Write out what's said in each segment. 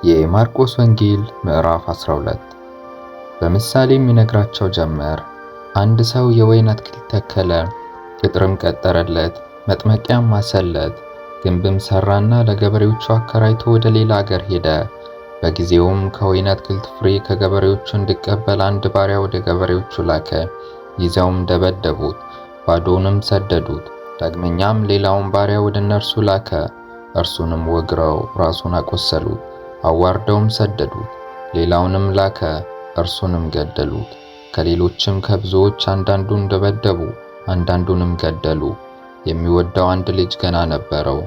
የማርቆስ ወንጌል ምዕራፍ 12። በምሳሌም ይነግራቸው ጀመር። አንድ ሰው የወይን አትክልት ተከለ፣ ቅጥርም ቀጠረለት፣ መጥመቂያም ማሰለት፣ ግንብም ሰራና ለገበሬዎቹ አከራይቶ ወደ ሌላ አገር ሄደ። በጊዜውም ከወይን አትክልት ፍሬ ከገበሬዎቹ እንዲቀበል አንድ ባሪያ ወደ ገበሬዎቹ ላከ። ይዘውም ደበደቡት፣ ባዶውንም ሰደዱት። ዳግመኛም ሌላውን ባሪያ ወደ እነርሱ ላከ። እርሱንም ወግረው ራሱን አቆሰሉት፣ አዋርደውም ሰደዱት። ሌላውንም ላከ፣ እርሱንም ገደሉት። ከሌሎችም ከብዙዎች አንዳንዱን ደበደቡ፣ አንዳንዱንም ገደሉ። የሚወደው አንድ ልጅ ገና ነበረው።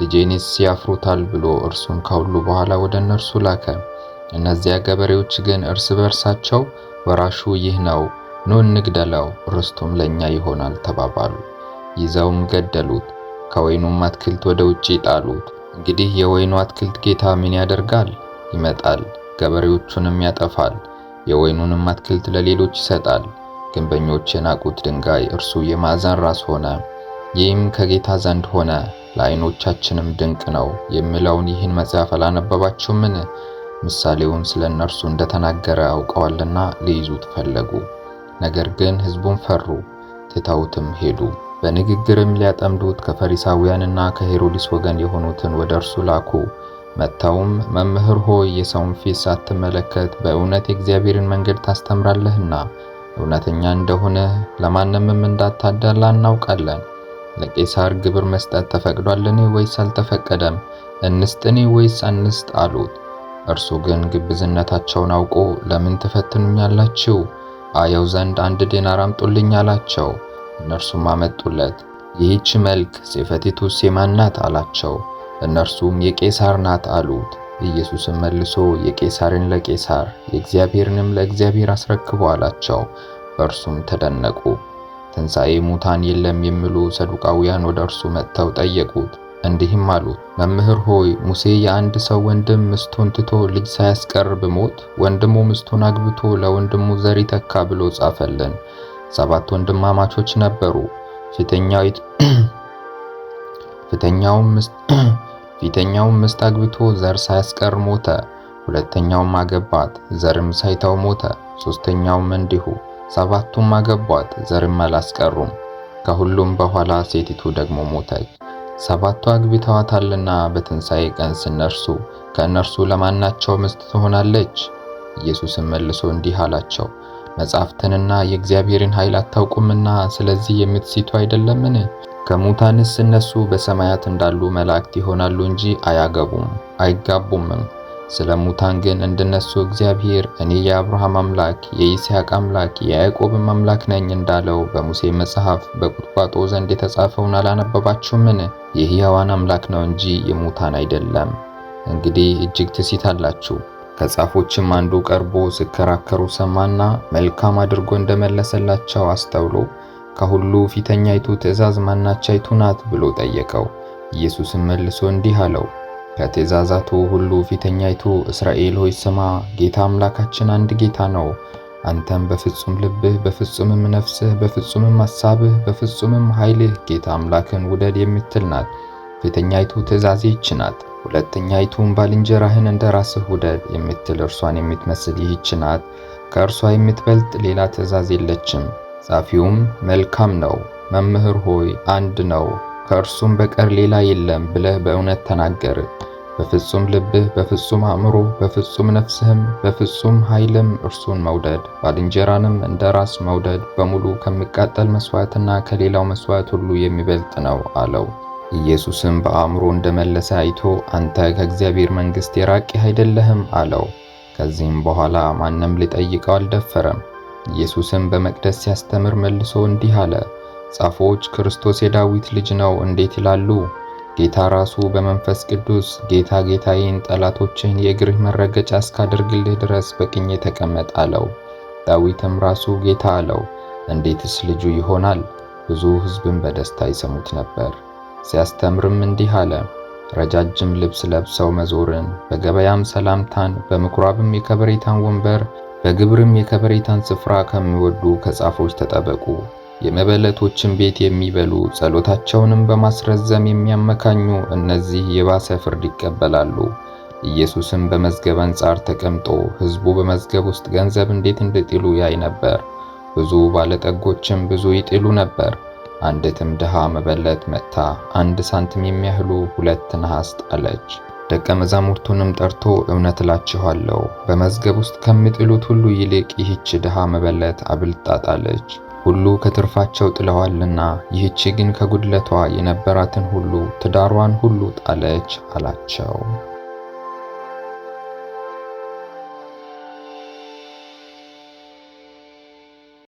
ልጄንስ ያፍሩታል ብሎ እርሱን ከሁሉ በኋላ ወደ እነርሱ ላከ። እነዚያ ገበሬዎች ግን እርስ በርሳቸው ወራሹ ይህ ነው፣ ኑ እንግደለው፣ ርስቱም ለእኛ ይሆናል ተባባሉ። ይዘውም ገደሉት፣ ከወይኑም አትክልት ወደ ውጭ ጣሉት። እንግዲህ የወይኑ አትክልት ጌታ ምን ያደርጋል? ይመጣል፣ ገበሬዎቹንም ያጠፋል፣ የወይኑንም አትክልት ለሌሎች ይሰጣል። ግንበኞች የናቁት ድንጋይ እርሱ የማዕዘን ራስ ሆነ። ይህም ከጌታ ዘንድ ሆነ፣ ለዓይኖቻችንም ድንቅ ነው የሚለውን ይህን መጽሐፍ አላነበባችሁምን? ምሳሌውን ስለ እነርሱ እንደተናገረ አውቀዋልና ሊይዙት ፈለጉ። ነገር ግን ሕዝቡን ፈሩ፣ ትተውትም ሄዱ። በንግግርም ሊያጠምዱት ከፈሪሳውያንና ከሄሮድስ ወገን የሆኑትን ወደ እርሱ ላኩ። መጥተውም መምህር ሆይ፣ የሰውን ፊት ሳትመለከት በእውነት የእግዚአብሔርን መንገድ ታስተምራለህና እውነተኛ እንደሆነ ለማንምም እንዳታደላ እናውቃለን። ለቄሳር ግብር መስጠት ተፈቅዷልን ወይስ አልተፈቀደም? እንስጥን ወይስ አንስጥ አሉት። እርሱ ግን ግብዝነታቸውን አውቆ ለምን ትፈትኑኛላችሁ? አየው ዘንድ አንድ ዲናር አምጡልኝ አላቸው። እነርሱም አመጡለት። ይህች መልክ ጽሕፈቲቱስ የማን ናት አላቸው። እነርሱም የቄሳር ናት አሉት። ኢየሱስም መልሶ የቄሳርን ለቄሳር የእግዚአብሔርንም ለእግዚአብሔር አስረክቡ አላቸው። በእርሱም ተደነቁ። ትንሣኤ ሙታን የለም የሚሉ ሰዱቃውያን ወደ እርሱ መጥተው ጠየቁት፣ እንዲህም አሉት፦ መምህር ሆይ፣ ሙሴ የአንድ ሰው ወንድም ሚስቱን ትቶ ልጅ ሳያስቀር ቢሞት ወንድሙ ሚስቱን አግብቶ ለወንድሙ ዘር ይተካ ብሎ ጻፈልን። 7 ወንድማማቾች ነበሩ። ፊተኛውም ሚስት አግብቶ ዘር ሳያስቀር ሞተ። ሁለተኛውም አገባት፣ ዘርም ሳይተው ሞተ። ሶስተኛውም እንዲሁ። 7ቱም አገቧት፣ ዘርም አላስቀሩም። ከሁሉም በኋላ ሴቲቱ ደግሞ ሞተች። 7ቱ አግብተዋታልና በትንሣኤ ቀን ሲነርሱ ከእነርሱ ለማናቸው ሚስት ትሆናለች? ኢየሱስም መልሶ እንዲህ አላቸው፣ መጻሕፍትንና የእግዚአብሔርን ኃይል አታውቁምና ስለዚህ የምትስቱ አይደለምን? ከሙታንስ እነሱ በሰማያት እንዳሉ መላእክት ይሆናሉ እንጂ አያገቡም አይጋቡምም። ስለ ሙታን ግን እንድነሱ እግዚአብሔር እኔ የአብርሃም አምላክ የይስሐቅ አምላክ የያዕቆብም አምላክ ነኝ እንዳለው በሙሴ መጽሐፍ በቁጥቋጦ ዘንድ የተጻፈውን አላነበባችሁምን? የሕያዋን አምላክ ነው እንጂ የሙታን አይደለም። እንግዲህ እጅግ ትስታላችሁ። ከጻፎችም አንዱ ቀርቦ ሲከራከሩ ሰማና መልካም አድርጎ እንደመለሰላቸው አስተውሎ ከሁሉ ፊተኛይቱ ትእዛዝ ማናቸይቱ ናት ብሎ ጠየቀው። ኢየሱስም መልሶ እንዲህ አለው፣ ከትእዛዛቱ ሁሉ ፊተኛይቱ እስራኤል ሆይ ስማ፣ ጌታ አምላካችን አንድ ጌታ ነው። አንተም በፍጹም ልብህ፣ በፍጹምም ነፍስህ፣ በፍጹምም ሐሳብህ፣ በፍጹምም ኃይልህ ጌታ አምላክን ውደድ የምትል ናት። ፊተኛይቱ ትእዛዝ ይህች ናት። ሁለተኛይቱም ባልንጀራህን እንደ ራስህ ውደድ የምትል እርሷን የምትመስል ይህች ናት። ከእርሷ የምትበልጥ ሌላ ትእዛዝ የለችም። ጻፊውም መልካም ነው መምህር ሆይ፣ አንድ ነው፣ ከእርሱም በቀር ሌላ የለም ብለህ በእውነት ተናገርህ። በፍጹም ልብህ፣ በፍጹም አእምሮ፣ በፍጹም ነፍስህም፣ በፍጹም ኃይልም እርሱን መውደድ፣ ባልንጀራንም እንደ ራስ መውደድ በሙሉ ከሚቃጠል መሥዋዕትና ከሌላው መሥዋዕት ሁሉ የሚበልጥ ነው አለው። ኢየሱስም በአእምሮ እንደመለሰ አይቶ አንተ ከእግዚአብሔር መንግሥት የራቅህ አይደለህም አለው። ከዚህም በኋላ ማንም ሊጠይቀው አልደፈረም። ኢየሱስም በመቅደስ ሲያስተምር መልሶ እንዲህ አለ፣ ጻፎች ክርስቶስ የዳዊት ልጅ ነው እንዴት ይላሉ? ጌታ ራሱ በመንፈስ ቅዱስ ጌታ ጌታዬን ጠላቶችህን የእግርህ መረገጫ እስካደርግልህ ድረስ በቀኜ ተቀመጥ አለው። ዳዊትም ራሱ ጌታ አለው፣ እንዴትስ ልጁ ይሆናል? ብዙ ሕዝብም በደስታ ይሰሙት ነበር። ሲያስተምርም እንዲህ አለ፣ ረጃጅም ልብስ ለብሰው መዞርን፣ በገበያም ሰላምታን፣ በምኩራብም የከበሬታን ወንበር፣ በግብርም የከበሬታን ስፍራ ከሚወዱ ከጻፎች ተጠበቁ። የመበለቶችን ቤት የሚበሉ ጸሎታቸውንም በማስረዘም የሚያመካኙ እነዚህ የባሰ ፍርድ ይቀበላሉ። ኢየሱስም በመዝገብ አንጻር ተቀምጦ ሕዝቡ በመዝገብ ውስጥ ገንዘብ እንዴት እንዲጥሉ ያይ ነበር። ብዙ ባለጠጎችም ብዙ ይጥሉ ነበር። አንዲትም ድሃ መበለት መጥታ 1 ሳንቲም የሚያህሉ 2 ነሐስ ጣለች። ደቀ መዛሙርቱንም ጠርቶ እውነት እላችኋለሁ በመዝገብ ውስጥ ከሚጥሉት ሁሉ ይልቅ ይህች ድሃ መበለት አብልጣ ጣለች። ሁሉ ከትርፋቸው ጥለዋልና፣ ይህች ግን ከጉድለቷ የነበራትን ሁሉ ትዳሯን ሁሉ ጣለች አላቸው።